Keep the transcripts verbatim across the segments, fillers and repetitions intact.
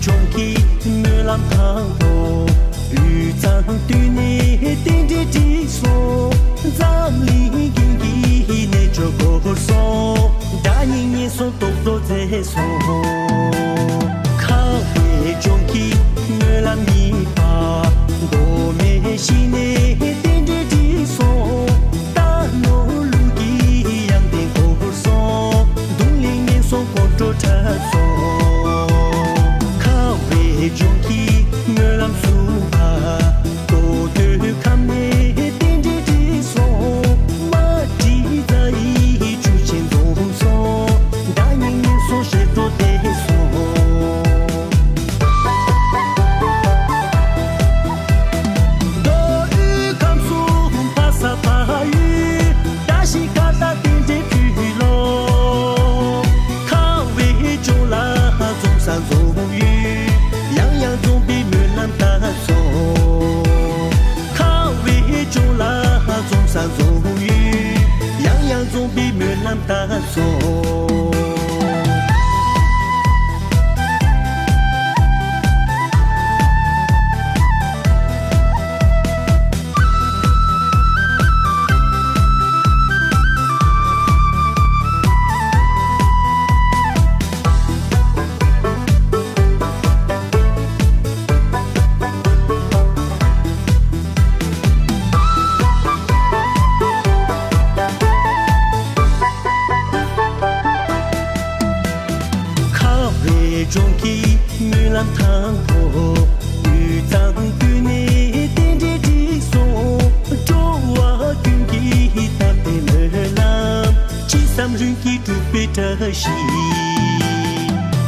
ལྗོངས་ཀྱི་སྨོན་ལམ་དང་པོ། དབུས་གཙང་སྟོད་ནས་རྟེན་འབྲེལ་བསྒྲིགས་སོང་། འཛམ་གླིང་རྒྱན་གྱི་རྣལ་འབྱོར་བསྐོར་སོང་། དགྲ་གཉེན་ངན་སོང་སྟོབས་རོ་མཛད་སོང་། ཁ་བའི་ལྗོངས་ཀྱི་སྨོན་ལམ་གཉིས་པ། མདོ་སྨད་གཞི་ནས་རྟེན་འབྲེལ་བསྒྲིགས་སོང་། རྟ་ནོར་ལུག་གི་ཡང་རྟེན་བསྐོར་སོང་། གདུང་ལས་ངན་སོང་དཀོན་མཆོག་ཁྲ་སོང་། ཁ་བའི་ལྗོངས་ཀྱི་སྨོན་ལམ་གསུམ་པ། རྟོགས་ལྡན་ཁམས་ནས་རྟེན་འབྲེལ་བསྒྲིགས་སོང་། མ་བསྒྲིགས་རྩ་ཡི་ཆུ་ཆེན་འཛོམས་སོང་། དགྲ་གཉེན་ངན་སོང་ཞེ་སྡང་བདེ་སོང་། མདོ་དབུས་ཁམས་གསུམ་ཕ་ས་ཕ་ཡུལ། བཀྲ་ཤིས་ཁ་བཏགས་རྟེན་འབྲེལ་ཕུལ་ལོ། ཁ་བའི་ལྗོངས་ལ་འཛོམས་ས་འཛོམས་ཡུལ། ཡང་ཡང་འཛོམས་པའི་སྨོན་ལམ་བཏབ་སོང་། ཁ་བའི་ལྗོངས་ལ་འཛོམས་ས་འཛོམས་ཡུལ། ཡང་ཡང་འཛོམས་པའི་སྨོན་ལམ་བཏབ་སོང་། ཁ་བའི་ལྗོངས་ཀྱི་སྨོན་ལམ་དང་པོ། དབུས་གཙང་སྟོད་ནས་རྟེན་འབྲེལ་བསྒྲིགས་སོང་། འགྲོ་བ་ཀུན་གྱི་དམ་པའི་སྨོན་ལམ། ཅི་བསམ་རིམ་གྱིས་འགྲུབ་པའི་བཀྲ་ཤིས།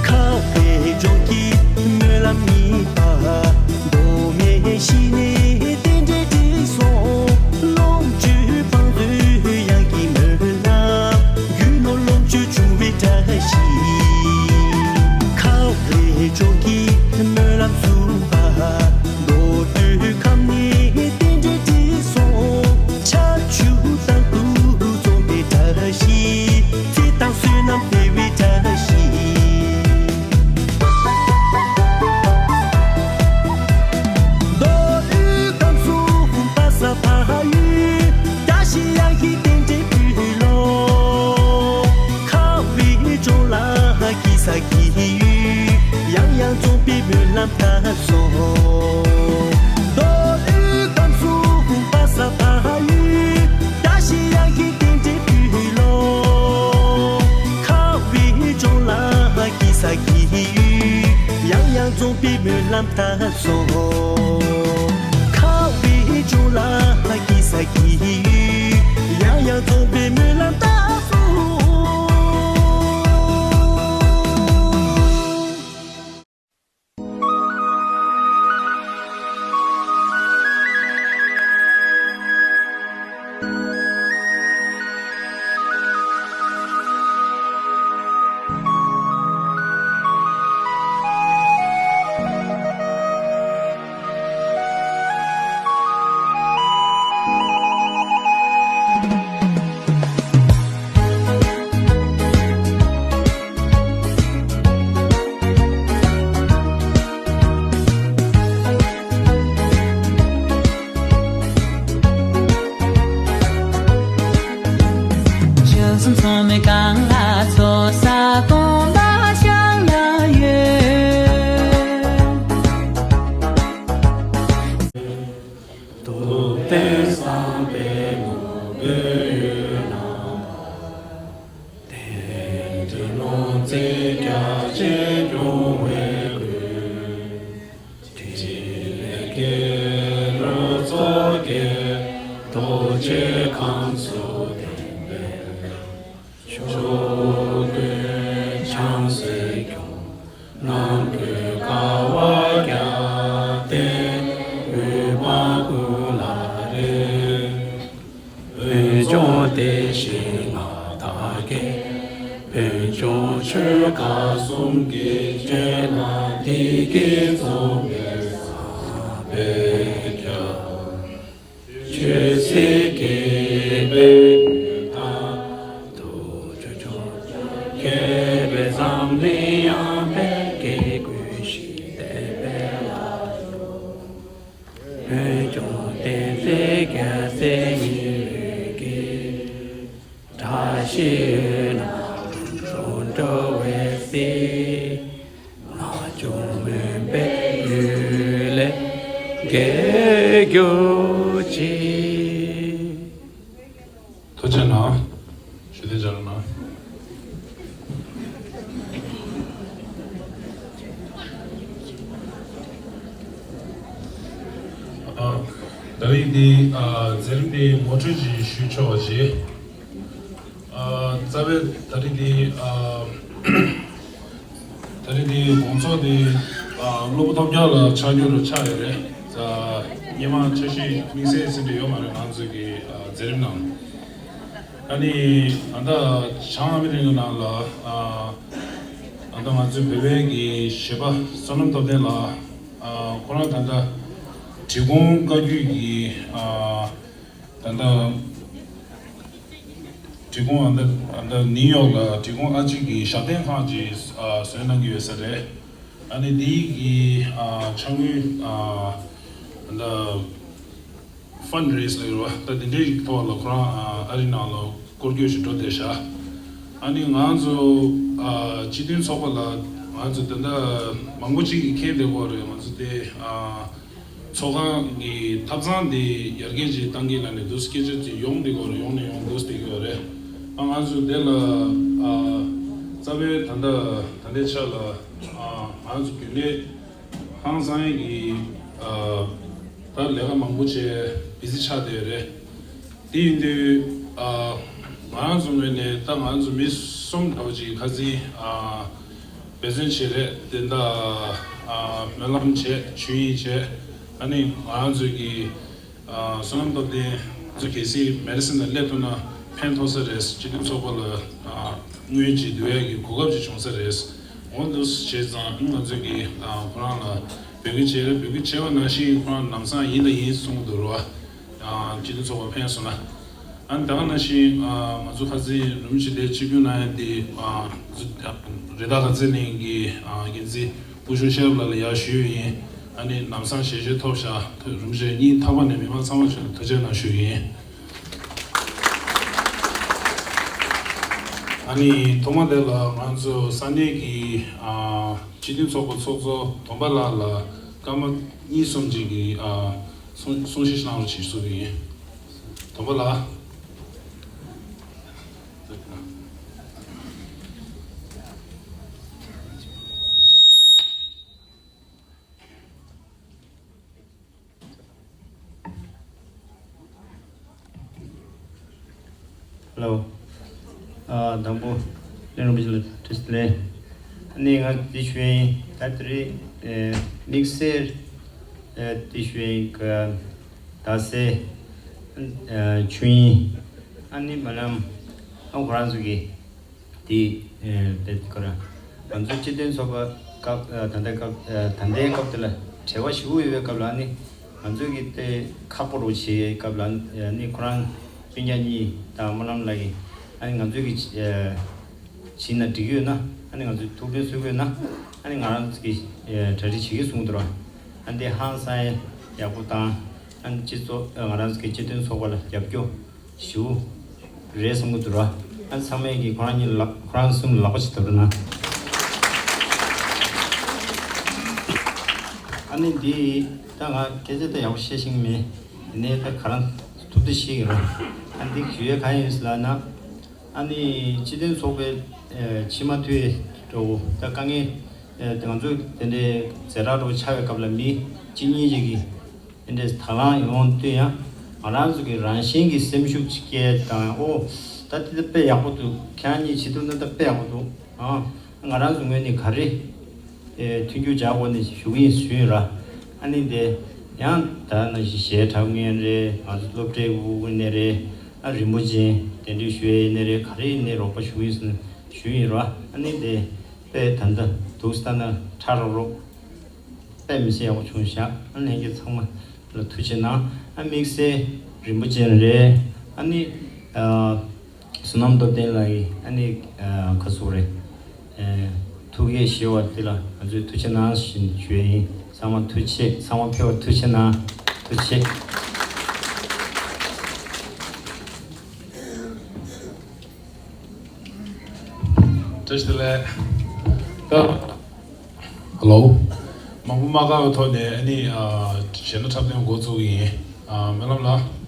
ཁ་བའི་ལྗོངས་ཀྱི་སྨོན་ལམ་གཉིས་པ། མདོ་སྨད་གཞི་ནས་རྟེན་འབྲེལ་བསྒྲིགས་སོང་། ལོངས་སྤྱོད་བང་མཛོད་གཡང་གི་སྨོན་ལམ། རྒྱུ་ནོར་ལོངས་སྤྱོད་འབྱུང་བའི་བཀྲ་ཤིས། ཁ་བའི་ལྗོངས་ཀྱི་སྨོན་ལམ་གསུམ་པ། མདོ་སྟོད་ཁམས་ནས་རྟེན་འབྲེལ་བསྒྲིགས་སོང་། ཆར་ཆུ་དང་དུས་འཛོམས་པའི་བཀྲ་ཤིས། ཚེ་དང་བསོད་ནམས་འཕེལ་བའི་བཀྲ་ཤིས། མདོ་དབུས་ཁམས་གསུམ་ཕ་ས་ཕ་ཡུལ། བཀྲ་ཤིས་གཡང་གི་རྟེན་འབྲེལ་ཕུལ་ལོ། ཁ་བའི་ལྗོངས་ལ་སྐྱིད་ས་སྐྱིད་ཡུལ། ཡང་ཡང་འཛོམས་པའི་སྨོན་ལམ་བཏབ་སོང་། མདོ་དབུས་ཁམས་གསུམ་ཕ་ས་ཕ་ཡུལ། བཀྲ་ཤིས་གཡང་གི་རྟེན་འབྲེལ་ཕུལ་ལོ། ཁ་བའི་ལྗོངས་ལ་སྐྱིད་ས་སྐྱིད་ཡུལ། ཡང་ཡང་འཛོམས་པའི་སྨོན་ལམ་བཏབ་སོང་། ཁ་བའི་ལྗོངས་ལ་སྐྱིད་ས་སྐྱིད་ཡུལ། ཡང་ཡང་འཛོམས་པའི་སྨོན་ལམ་བཏབ་སོང་། ཆུ་གསུམ་སོང་མེད་གང་ལ་ཚོགས་བསགས་གོང་ལ་བཞག་ན་ཡོད། ཐུབ་བསྟན་བསམ་པའི་ངོ་བོས་ཡོད་ན། དེ་འདྲའི་ལོངས་སྤྱོད་རྒྱ་ཆེན་འབྱུང་བའི་སྒོས། ཕྲིན་ལས་སྐྱེས་བུ་ཚོགས་ཀྱིས་རྡོ་རྗེ་ཁམས་སུ་བསྟིམ་པས། ཕྱོགས་ཀུན་བྱང་སེམས་སྐྱོང་། ནམ་མཁའི་ཀ་བ་བརྒྱ་སྟེང་། འོད་དཔག་ཀུན་ལ་རེག། འོན་ཀྱང་དེ་བཞིན་ང་བདག་གི། འོན་ཀྱང་ཆོས་བཀའ་གསུམ་གྱི་རྗེས་ལ། བདེ་སྐྱིད་འཛོམས་པའི་བསམ་པས་ཀྱང་། ཆོས་སྲིད་ཀྱི་དཔལ་ཡོན་དང་། རྡོ་རྗེ་ཕྱོགས་བཅུར་ཁྱབ་པའི་འཛམ་གླིང་ཡངས་པའི་དགེ་བསྐུལ་ཞིང་། དེ་ཉིད་ཀྱི་བཀྲ་ཤིས་ནམ་མཁའ་འགྲོ་བའི་གསེར། ངག་རྒྱུན་མུན་པའི་ཡུལ་ལས་རྒྱལ་གྱུར་ཅིག། ཐུགས་རྗེ་གནང་། ཞུ་དེ་སྦྱར་གནང་། ཨ། ད་རེས་འདི་ཨ་མཛད་རིམ་འདི་ངོ་སྤྲོད་ཅིག་ཞུ་ཆོག་པ་བྱེད། ཨ། རྩ་བའི་ད་རེས་འདི་ཨ། ད་རེས་འདི་དགོང་ཚོགས་འདི་ཨ་གློ་བུར་ཐོལ་རྒྱག་ལ་ཆགས་རྒྱུ་རུ་ཆགས་ཡོད་རེད། ཨ། སྔོན་མ་འཆར་གཞི་དམིགས་བསལ་ཟེར་འདྲ་ཡོད་མ་རེད། ང་ཚོ་གི་ཨ་མཛད་རིམ་ནང་། ཨ་ནི་ད་ལྟ་བྱང་ཨ་མི་རི་ཀའི་ནང་ལ་ཨ་ད་ལྟ་ང་ཚོའི་བོད་པའི་གི་གཞས་པ་བསོད་ནམས་སྟོབས་ལྡན་ལགས། ཨ། ཁོ་རང་ད་ལྟ་འབྲི་གུང་བཀའ་བརྒྱུད་ཀྱི་ཨ་ད་ལྟ་འབྲི་གུང་ཨ་ད་ཨ་ད་ནིའུ་ཡོག་ལ་འབྲི་གུང་ཨ་ཅེ་གི་ཞབས་བརྟན་ཁང་ཅིག་ཨ་བཟོས་གནང་གི་ཡོད་ས་རེད། ཨ་ནི་འདི་གི་ཨ་ཕྱག་དངུལ་ཨ་ད་ལྟ་ཕན་རེས་ལ་ཡོད་པ་ད་དེ་འདྲའི་ཐོག་ལ་ཁོ་རང་ཨ་རི་ནང་ལ་སྐོར་སྐྱོད་ཞིག་འགྲོ་བསྡད་ཤག། ཨ་ནི་ང་ཚོ་ཨ་སྤྱི་མཐུན་ཚོགས་པ་ལ་ང་ཚོ་ད་ལྟ་མང་པོ་ཅིག་གིས་མཁྱེན་བསྡད་ཡོད་རེད། ང་ཚོ་དེ་ཨ་ཚོགས་ཁང་གི་ཐབ་ཚང་དེ་ཡར་རྒྱས་ཅིག་གཏང་གི་ལབ་ནས་འདུག་སྐད་ཆ་ཅིག་ཡོང་བསྡད་ཡོད་རེད། ཡོང་ནས་ཡོང་འདུག་བསྡད་ཀྱི་ཡོད་རེད། ཨ་ང་ཚོ་དེ་ལ་ཨ་རྩ་བའི་ད་ལྟ་ད་ལྟའི་ཆ་ལ་ཨ་ང་ཚོ་རྒྱུན་ལས་ཧང་སང་གི་ཨ་ད་ལས་ཀ་མང་པོ་བྱས་བི་ཟི་ཆགས་བསྡད་ཡོད་རེད། དེ་ཡིན་དུས་ཨ་ང་རང་ཚོ་ངོས་ནས་ད་ང་ཚོ་མི་གསུམ་འདྲ་བོ་ཅིག་ཁ་སང་ཨ་འབད་བརྩོན་བྱས་རེད། དེ་འདྲ་ཨ་སྨོན་ལམ་བྱས། ཆོས་དབྱིངས་བྱས། ཨ་ནི་ང་རང་ཚོ་གི་ཨ་བསོད་ནམས་སྟོབས་ལྡན་ང་ཚོ་གལ་སྲིད་མེ་ཌི་སིན་ལ་སླེབས་ཐུབ་ན་ཕན་ཐོགས་ས་རེད། སྤྱི་མཐུན་ཚོགས་པ་ལ་ཨ་དངུལ་ཅིག་བསྡུ་ཡས་ཀྱི་གོ་སྐབས་ཅིག་བྱུང་ས་རེད། འོ་འདུག་བྱས་ཙང་ང་ཚོ་གི་ཨ་ཁོ་རང་ལ་འབོད་སྐུལ་བྱས་རེད། འབོད་སྐུལ་བྱས་པ་ནང་བཞིན་ཁོ་རང་ལམ་སང་ཡིན་དང་ཡིན་གསུང་གི་འདུག་རོ། ཨ་སྤྱི་མཐུན་ཚོགས་པ་ཕན་སོང་ན། ཨ་ནི་ད་ག་ནང་བཞིན་ཨ་ང་ཚོ་ཁ་སང་རིན་པོ་ཆེ་དེ་ཆིབས་བསྒྱུར་གནང་ཡ་དེ་ཨ་རི་དྭགས་རྩེ་གླིང་གི་ཨ་འགན་འཛིན་སྐུ་ཞབས་ཤེས་རབ་ལགས་ལ་ཡར་ཞུས་ཡིན། ཨ་ནི་ལམ་སང་ཞལ་བཞེས་ཐོབ་ཤག། རིན་པོ་ཆེ་སྙིང་ཐག་པ་ནས་མི་མང་ཚང་མ་ཆེད་དུ་ཐུགས་རྗེ་གནང་ཞུ་ཡིན། ཨ་ནི་ཐོག་མ་དེ་ལ་ང་ཚོ་ས་གནས་ཀྱི་ཨ་སྤྱི་མཐུན་ཚོགས་པ་ཚོགས་གཙོ་དོམ་པ་ལགས་ལ་སྐར་མ་གཉིས་གསུམ་ཅིག་གི་ཨ་གསུང་གསུང་བཤད་གནང་རོགས་ཞེས་ཞུ་གི་ཡིན། དོམ་པ་ལགས། ཧེ་ལོ། ཨ་དང་པོ་གླེང་རིན་པོ་ཆེ་ལ་བཀྲ་ཤིས་བདེ་ལེགས། ཨ་ནི་ང་འདི་ཞུ་ཡིན། ད་དེ་རིང་ཨེ་དམིགས་བསལ་ཨེ་འདི་ཞུ་ཡིན། ག་རྡ་སའི་ཨེ་ཆོས་དབྱིངས་ཨ་ནི་སྨོན་ལམ་ཨ་ཁོ་རང་ཚོ་གི་དེ་ཨེ་དེ་ཁོ་རང་ང་ཚོ་སྤྱི་མཐུན་ཚོགས་པ་སྐབས་ཨེ་ད་ལྟའི་སྐབས་ཨེ་ད་ལྟའི་སྐབས་དེ་ལ་བྲེལ་བ་ཞེ་པོ་ཡོད་པའི་སྐབས་ལ་ཨ་ནི་ང་ཚོ་གི་དེ་ཁག་པོ་རུ་བྱེད་སྐབས་ལ་ཨ་ནི་ཁོ་རང་སྤུན་ཀྱག་གཉིས་དང་སྨོན་ལམ་ལགས་ཀྱིས་ཨ་ནི་ང་ཚོ་གི་ཨེ་བྱིན་ན་འགྲིག་གི་ཡོད་ན། ཨ་ནི་ང་ཚོས་ཐུགས་ཕན་གསོས་ཀྱི་ཡོད་ན། ཨ་ནི་ང་རང་ཚོ་གི་ཨེ་གྲ་སྒྲིག་བྱེད་ཀྱི་གསུངས་འདུག་ར། ཨ་ནི་དེ་ཧང་སང་ཡག་པོ་དང་། ཨ་ནི་སྤྱི་ཚོགས་ཨ་ང་རང་ཚོ་གི་སྤྱི་མཐུན་ཚོགས་པ་ལ་རྒྱབ་སྐྱོར་ཞུ་རེད་བསམ་གྱི་འདུག་ར། ཨ་ནི་ཚང་མས་ཀྱིས་ཁོ་རང་གཉིས་ལ་ཁོ་རང་གསུམ་ལ་ལག་པ་ཞིག་བརྡབ་རོགས་གནང་། ཨ་ནི་འདི་ད་ང་སྐད་ཆ་ད་ཡག་པོ་བཤད་ཤེས་ཀྱི་མེད། ཡིན་ནའི་ད་ག་རང་ཐུབ་ཐུབ་བཤད་ཀྱི་རེད། ཨ་ནི་འདི་ཞུ་ཡས་གང་ཡིན་ཟེར་ལབ་ན། ཨ་ནི་སྤྱི་མཐུན་ཚོགས་པའི་ཨེ་ཕྱི་མ་ཐུ་ཡེ་འགྲོ་ད་དཀའ་ངལ་ཨེ་ང་ཚོ་དེ་འདྲའི་ཛ་དྲག་འགྲོ་ཆགས་པའི་སྐབས་ལ་མི་གཅིག་གཉིས་ཅིག་གིས་དེ་འདྲའི་དང་བླངས་ཡོང་དུས་ཡང་ང་རང་ཚོ་གི་རང་བཞིན་གྱི་སེམས་ཤུགས་ཅིག་སྐྱེ་དང་། ཨོ་ད་དེ་ད་དཔེ་ཡག་པོ་འདུག། ཁྱེད་རང་གཉིས་བྱེད་ཐུབ་ན་ད་དཔེ་ཡག་པོ་འདུག། ཨ་ང་རང་ཚོ་ངོས་ནས་ག་རེ་ཨེ་མཐུན་འགྱུར་བྱ་དགོས་ནས་ཞུ་གི་ཡིན་ཞུས་ཡིན་ར། ཨ་ནི་དེ་ཡང་ད་ནང་བཞིན་གཞས་འཁྲབ་མཁན་རེད། ང་ཚོ་སློབ་གྲྭའི་དབུ་ཁུག་ནས་རེད། ཨ་རིན་པོ་ཆེ་གདན་འདྲེན་ཞུ་ཡས་ནས་རེད། ག་རེ་ཡིན་ནས་རོགས་པ་ཞུ་གི་ཡིན་ཞུས་ཡིན་ར། ཨ་ནི་དེ་དཔེ་ད་ལྟ་འདུག་ས་ན་ཁྲ་རོག་རོག་དཔེ་མི་སྲིད་ཡག་པོ་བྱུང་ཤག། ཨ་ལྷན་རྒྱས་ཚང་མ་ལ་ཐུགས་རྗེ་གནང་། ཨ་དམིགས་བསལ་རིན་པོ་ཆེ་རེད། ཨ་ནི་ཨ་བསོད་ནམས་སྟོབས་ལྡན་ལགས་ཀྱིས་ཨ་ནི་ཨ་ག་ཟེར་དགོས་རེད། ཨ་ཐུགས་ཀྱི་བཞེས་པ་འདི་ལ་ང་ཚོས་ཐུགས་རྗེ་གནང་ཞེས་ཞུ་ཡ་ཡིན། ཚང་མ་ཐུགས་རྗེ། ཚང་མ་ཕེབས་པར་ཐུགས་རྗེ་གནང་། ཐུགས་རྗེ། བཀྲ་ཤིས་བདེ་ལེགས། ད། ཧ་ལོ། མང་པོ་མ་དགའ་བའི་ཐོག་ནས་ཨ་ནི་ཨ་གཞས་སྣ་འཁྲབ་སྟོན་འགོ་བཙུགས་ཀྱི་ཡིན། ཨ་སྨོན་ལམ་ལགས།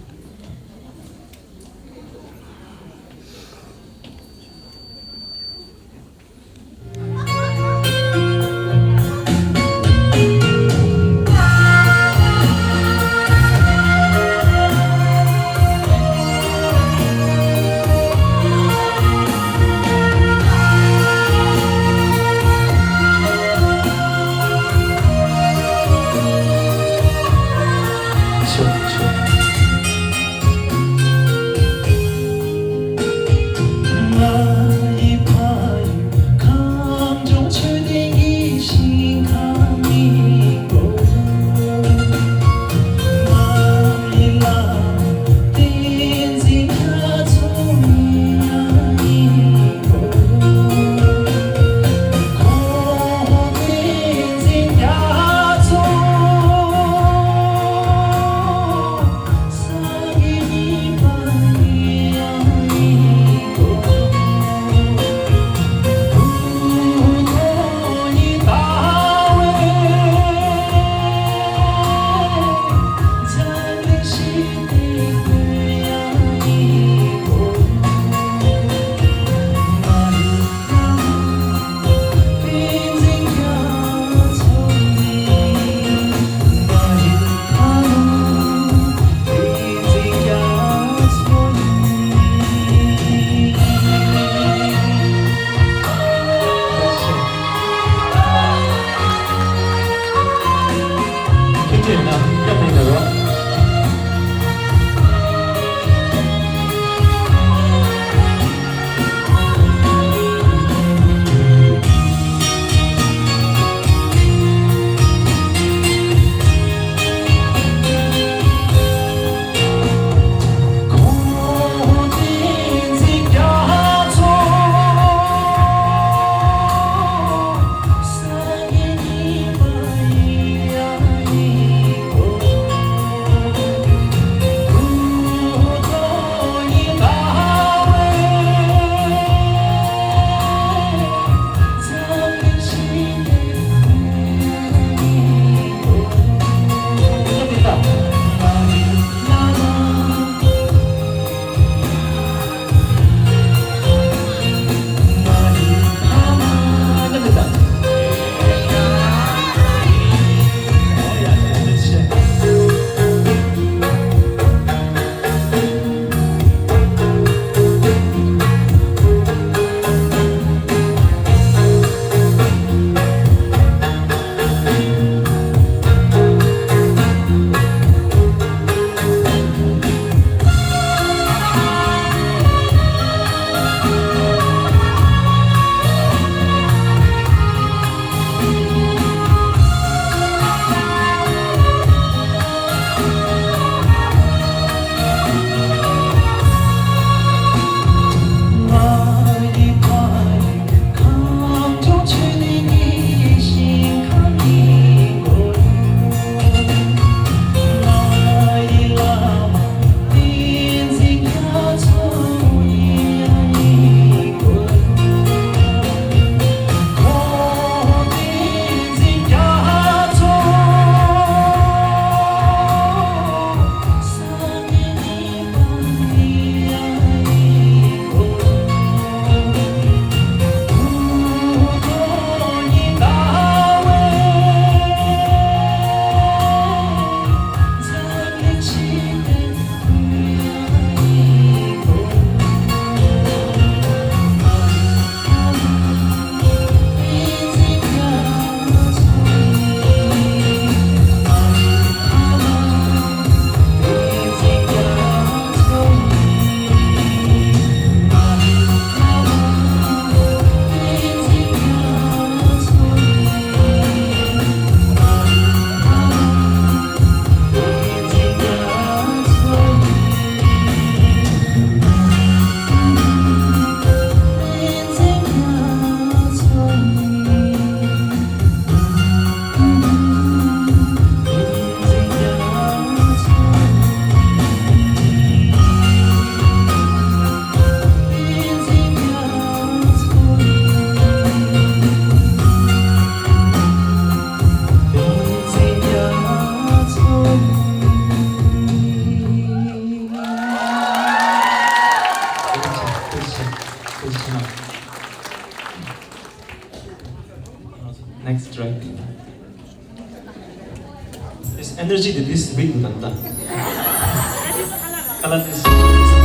Next track. This energy that this beat with Anta. Color this.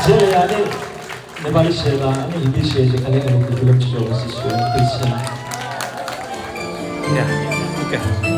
དེ་ལ་ཡང་ནི་ནེ་པ་ལི་གཞས་དང་ཨ་ནི་ཧིན་དི་གཞས་ཀྱི་དཀའ་ལས་ཁག་པོ་དགེ་ཕྲུག་ལ་ཅི་ཞོག་ཟེར་ཞུ་ཡ་ཐུགས་རྗེ་ཆེ། Yeah, okay.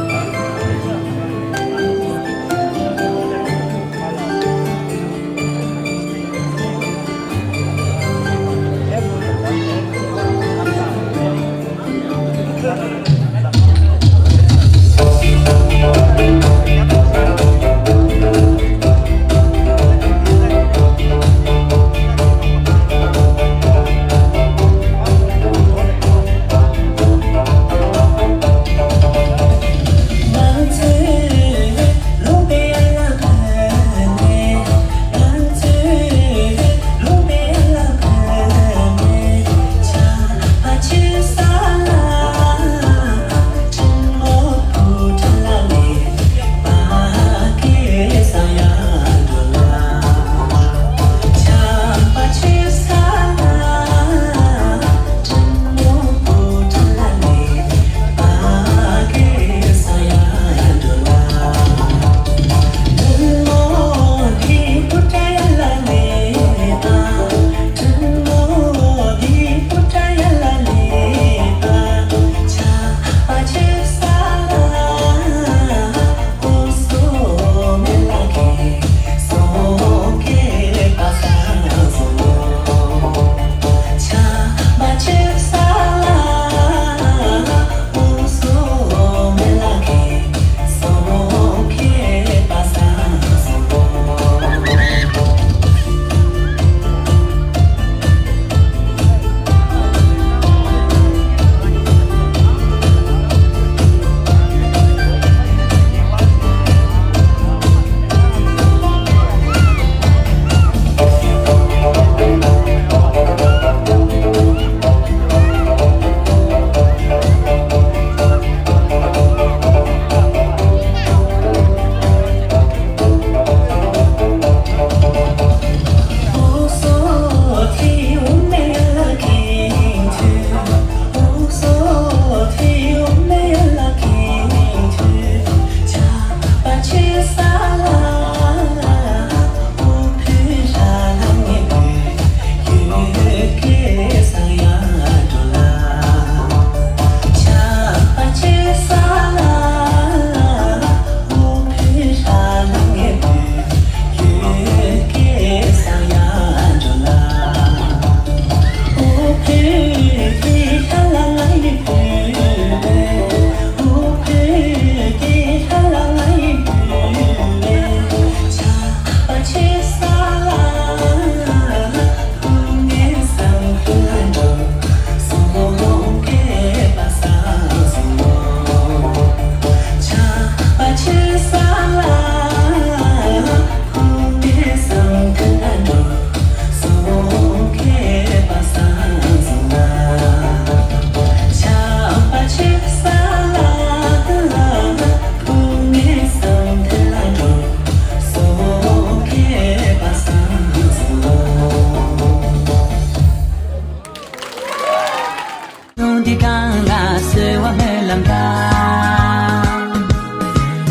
ཡོང་འདི་གང་ལ་གསོལ་བ་སྨོན་ལམ་བཏབ།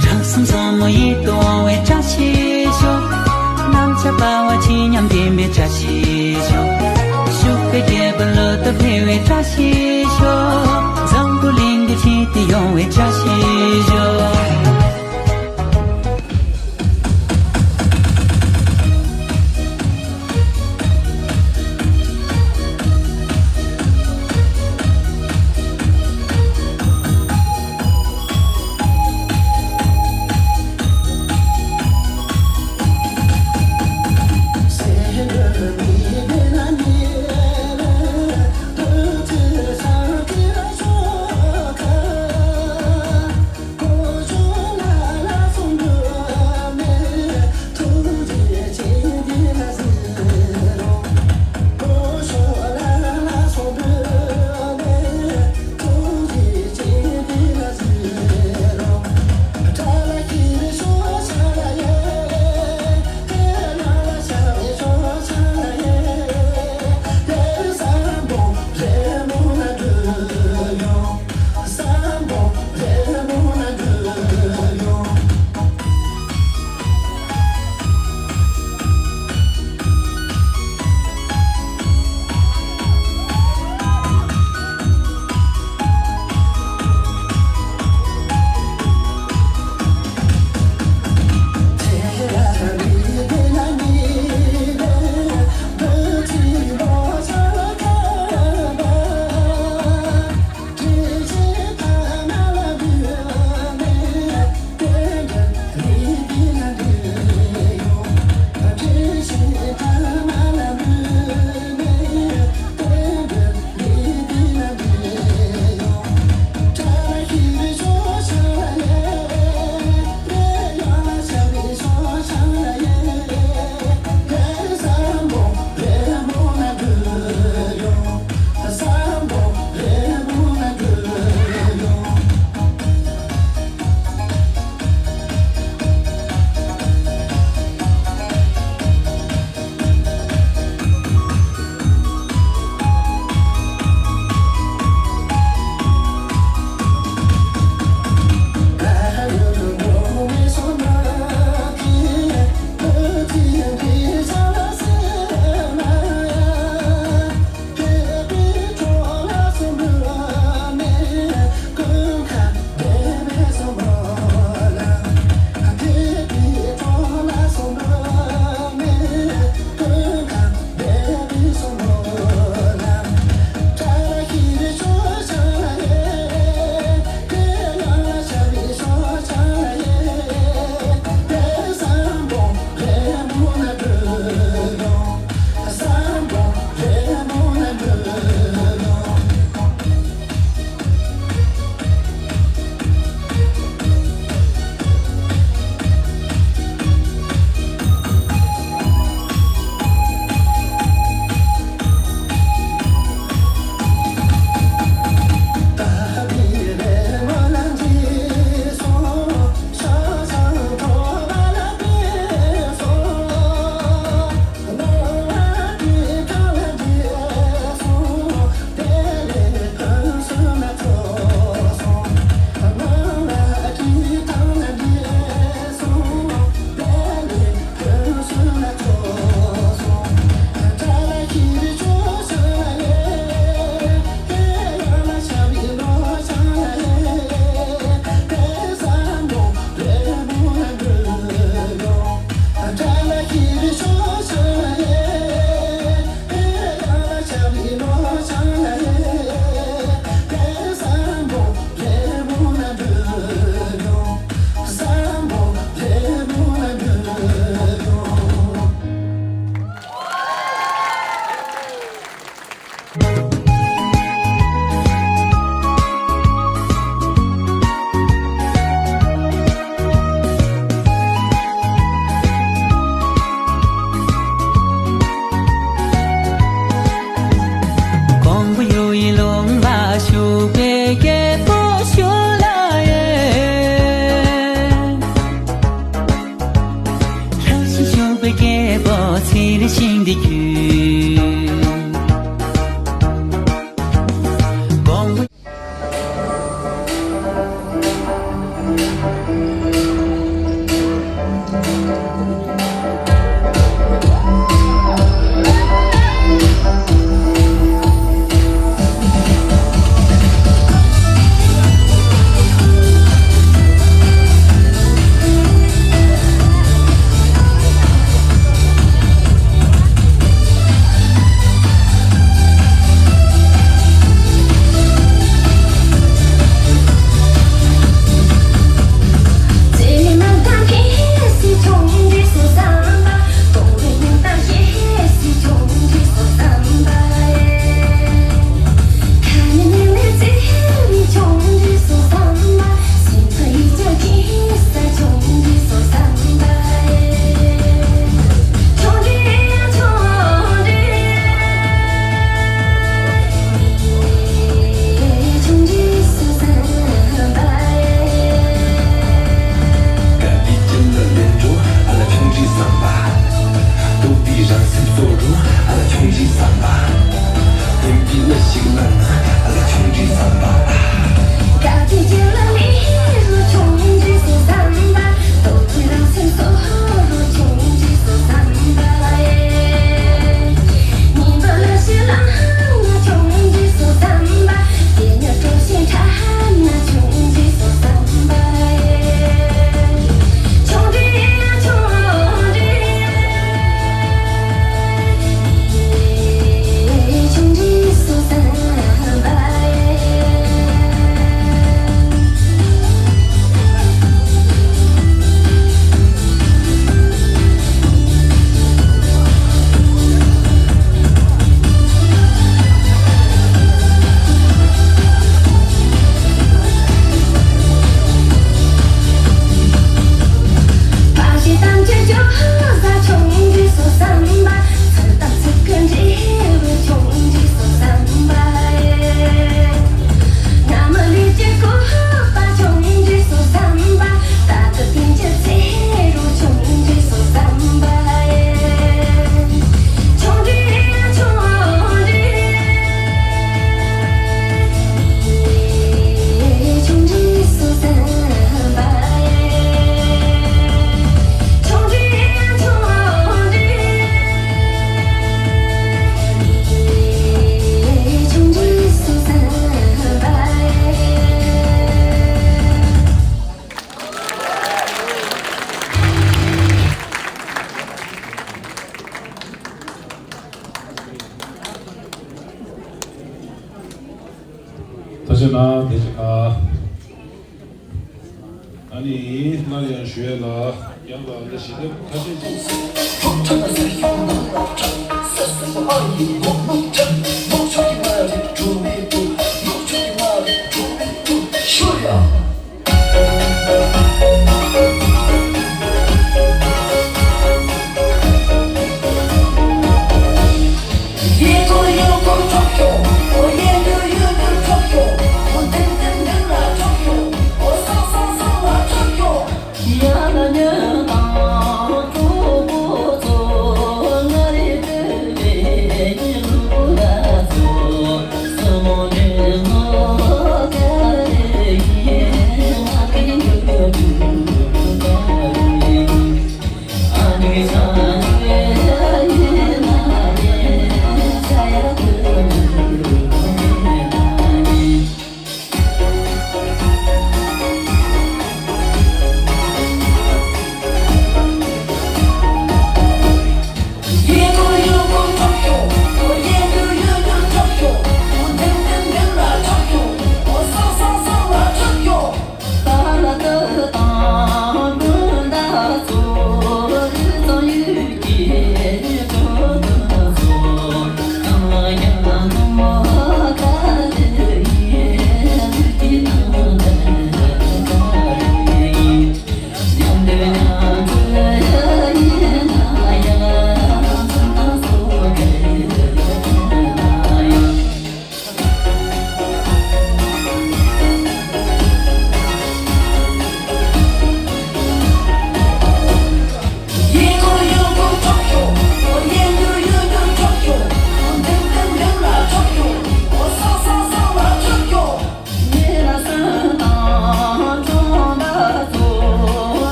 བྲག་གསུམ་བཟང་མོ་ཡིད་དུ་འོང་བའི་བཀྲ་ཤིས་ཤོག། གནམ་ལྕགས་འབར་བ་ཆེ་ཉམས་ལྡན་པའི་བཀྲ་ཤིས་ཤོག། ཕྱུག་པའི་རྒྱལ་པོ་ལོ་ཏོག་འཕེལ་བའི་བཀྲ་ཤིས་ཤོག། འཛམ་བུ་གླིང་འདི་ཆེད་དུ་ཡོང་བའི་བཀྲ་ཤིས་ཤོག། ཡང་ཞུ་ཡས་ལ། ཡང་ལ་ལ་ཞི་བདེ་ཁ་ཤས་ཀྱིས།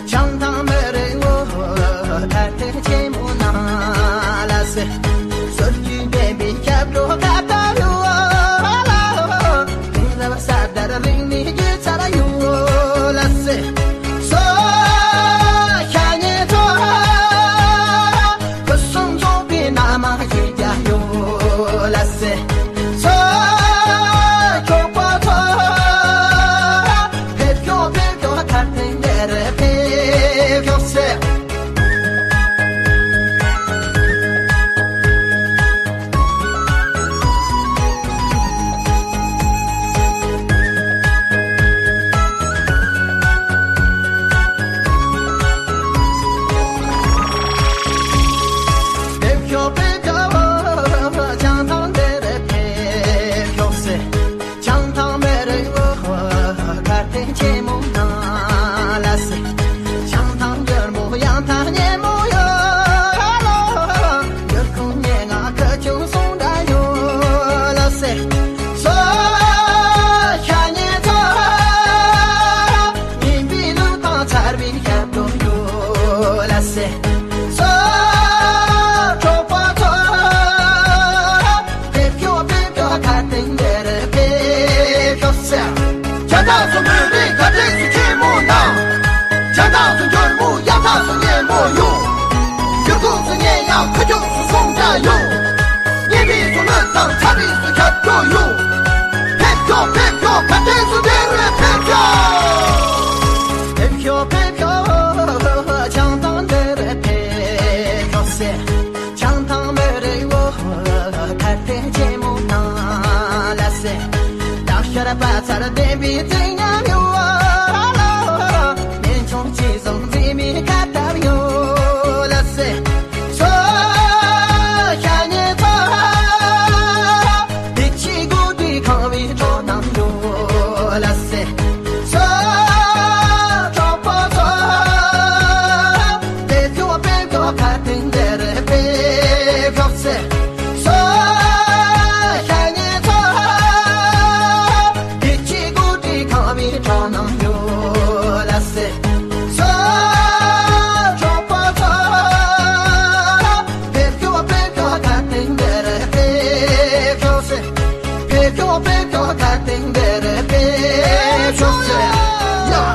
བྱང་ཐང་མི་རིང་བོ་ཐར་ཐེག་ཆེན་མོ་ནང་ལ་སེ། སོར་གྱི་བདེན་པའི་སྐྱབས་འགྲོ་ཁ་བཏགས་ཡོད་ལ། དེང་རབས་གསར་དར་རིག་གནས་རྒྱུད་ཚར་ཡོད་ལ་སེ། སོ་ཤ་ཉེ་ཚོ་སྐུ་གསུམ་ཚོགས་པའི་ན་མ་ཞིག་ཀྱང་ཡོད་ལ་སེ། སོ་ཁྱོད་པོ་ཚོ། ཕེབས་ཤོག་ཕེབས་ཤོག་ཐར་ཐེངས་འདིར་ཕེབས་ཤོག་ཟེར། ཕེབས་ཤོག་ཕེབས་ཤོག་བྱང་ཐང་འདིར་ཕེབས་ཤོག་ཟེར། བྱང་ཐང་མི་རིང་བོ་ཁ་གཏད་ཆེན་མོ་ནང་ལ་སེ། བྱང་ཐང་འགྱུར་མོ་ཡང་ཐང་སྙན་མོ་ཡོད་ལོ། འགྱུར་ཁུངས་སྙན་ངག་ཁ་ཆུང་གསུང་འདྲ་ཡོད་ལ་སེ། སོ་ཤ་ཉེ་ཚོ། ཉིན་པའི་ལུགས་དང་ཚར་བའི་ཞབས་བྲོ་ཡོད་ལ་སེ། སོ་གྲོགས་པོ་ཚོ། ཕེབས་ཤོག་ཕེབས་ཤོག་ཁ་སྟེང་འདིར་ཕེབས་ཤོག་ཟེར། བྱ་བྲག་སུ་མུན་པའི་ག་བྲེས་སུ་ཆེན་མོ་ནང་། བྱ་བྲག་སུ་འགྱུར་མོ་གཡའ་དག་སུ་སྙན་མོ་ཡོད། འགྱུར་ཁུག་སུ་སྙན་ཡང་ཁ་ཆུག་སུ་གསུང་འདྲ་ཡོད། སྙན་པའི་སུ་ལོད་དང་ཚ་བའི་སུ་ཁྱབ་སྒྲོ་ཡོད། ཕེབས་ཤོག་ཕེབས་ཤོག་ག་བྲེས་སུ་འདིར་ཕེབས་ཤོག་ཕེབས་ཤོག་ཕེབས་ཤོག་བྱང་ཐང་འདིར་ཕེབས་ཤོག་ཟེར། བྱང་ཐང་མི་རིང་བོ་ཁ་གཏད་ཆེན་མོ་ནང་ལ་སེ། སྟག་ཤར་པ་ཚར་ལྡན་པའི་རྩིག་ཉམས་ཡོད་ལ། སྨན་ཆུང་ཆེ་བཟང་མཛེས་མའི་ཁ་སྟབས་ཡོད་ལ་སེ། སོ་ཤ་ཉེ་ཚོ། བདེ་སྐྱིད་དགོད་བྲོའི་ཁང་བའི་སྤྲོ་སྣང་ཡོད་ལ་སེ། སོ་གྲོགས་པོ་ཚོ། ཕེབས་ཤོག་ཕེབས་ཤོག་ཁ་སྟེང་འདིར་ཕེབས་ཤོག་ཟེར། སོ་ཤ་ཉེ་ཚོ། བདེ་སྐྱིད་དགོད་བྲོའི་ཁང་བའི་སྤྲོ་སྣང་ཡོད་ལ་སེ། སོ་གྲོགས་པོ་ཚོ། ཕེབས་ཤོག་ཕེབས་ཤོག་ཁ་སྟེང་འདིར་ཕེབས་ཤོག་ཟེར། ཕེབས་ཤོག་ཕེབས་ཤོག་ཁ་སྟེང་འདིར་ཕེབས་ཤོག་ཟེར། ཡ།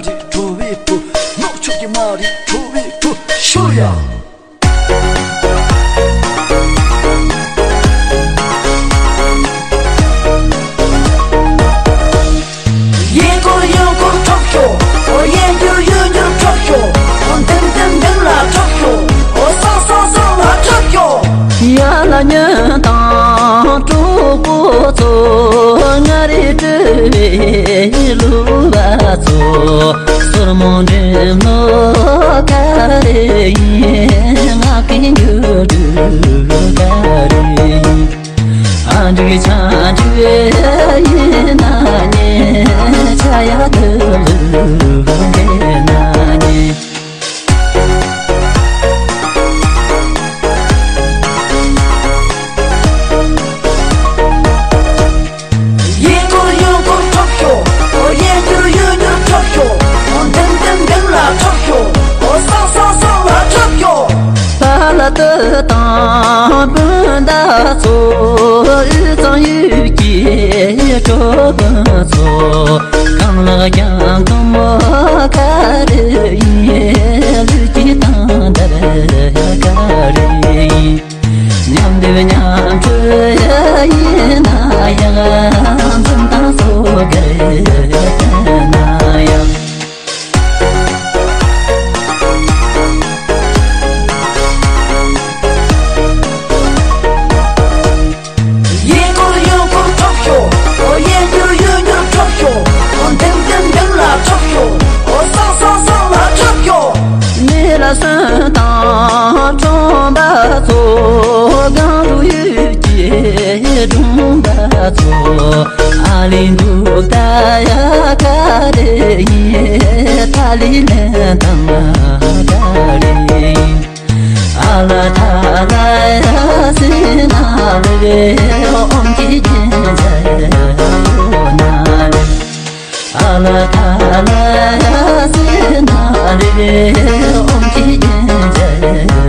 རེད་བྲོ་བའི་བུ། ནག་ཕྱོགས་ཀྱི་མ་རེད་བྲོ་བའི་བུ། ཤོ་ཡ། གཡས་སྐོར་གཡོན་སྐོར་འཕྲོག་ཤོག་འོ་གཡས་འགྱུར་གཡོན་འགྱུར་འཕྲོག་ཤོག་འོ་མདུན་མདུན་མདུན་ལ་འཕྲོག་ཤོག་འོ་སོང་སོང་སོང་ལ་འཕྲོག་ཤོག་ཡ་ལ་ཉོན་དང་གྲོགས་པོ་ཚོ། ང་རེ་སྤྲུལ་བའི་གླུ་བ་ཚོ། སོར་མོ་འགྲེམས་ལོ་ག་རེ་ཡིན། ང་གི་འགྱུར་དུ་ག་རེ་ཡིན། ཨ་འགྲིག་ཆ་འགྲིག་ཡིན་ན་ཉེ། ཆ་ཡ་དུ་ལུ་འདྲེ་ན་ཉེ། གཡས་སྐོར་གཡོན་སྐོར་འཕྲོག་ཤོག་འོ་གཡས་འགྱུར་གཡོན་འགྱུར་འཕྲོག་ཤོག་འོ་མདུན་མདུན་མདུན་ལ་འཕྲོག་ཤོག་འོ་སོང་སོང་སོང་ལ་འཕྲོག་ཤོག་པ་ལ་ཏི་དང་སྤུན་ཟླ་ཚོ། དབུས་གཙང་ཡུལ་གྱི་གྲོགས་པོ་ཚོ། རྐང་ལག་རྐྱང་གཏུམ་མོ་ག་རེ་ཡིན། ལུས་ཀྱི་དང་འདར་ག་རེ་ཡིན། མཉམ་སྡེབ་མཉམ་འཁྲུལ་ཡིན་ན་ཡང་། འཛུམ་མདངས་སོ་གར་ཡིན་ན་ཡང་། གཡས་སྐོར་གཡོན་སྐོར་འཕྲོག་ཤོག་འོ་གཡས་འགྱུར་གཡོན་འགྱུར་འཕྲོག་ཤོག་འོ་མདུན་མདུན་མདུན་ལ་འཕྲོག་ཤོག་འོ་སོང་སོང་སོང་ལ་འཕྲོག་ཤོག་མེ་ལ་སོན་དང་ཁྲོམ་པ་ཚོ། སྒང་དྲུག་ཡུལ་གྱི་སྒྲུང་པ་ཚོ། ཨ་ལི་འདུག་ད་ཡ་ག་རེ་ཡིན། ཐ་ལི་ལན་དང་ག་རེ་ཡིན། ཨ་ལ་ཐ་ལ་ཡ་སི་ན་ལི་བེ་ཨོམ་ཀི་གི་ཇ་ཡོ་ན་ལི། ཨ་ལ་ཐ་ལ་ཡ་སི་ན་ལི་བེ་ཨོམ་ཀི་གི་ཇ་ཡོ།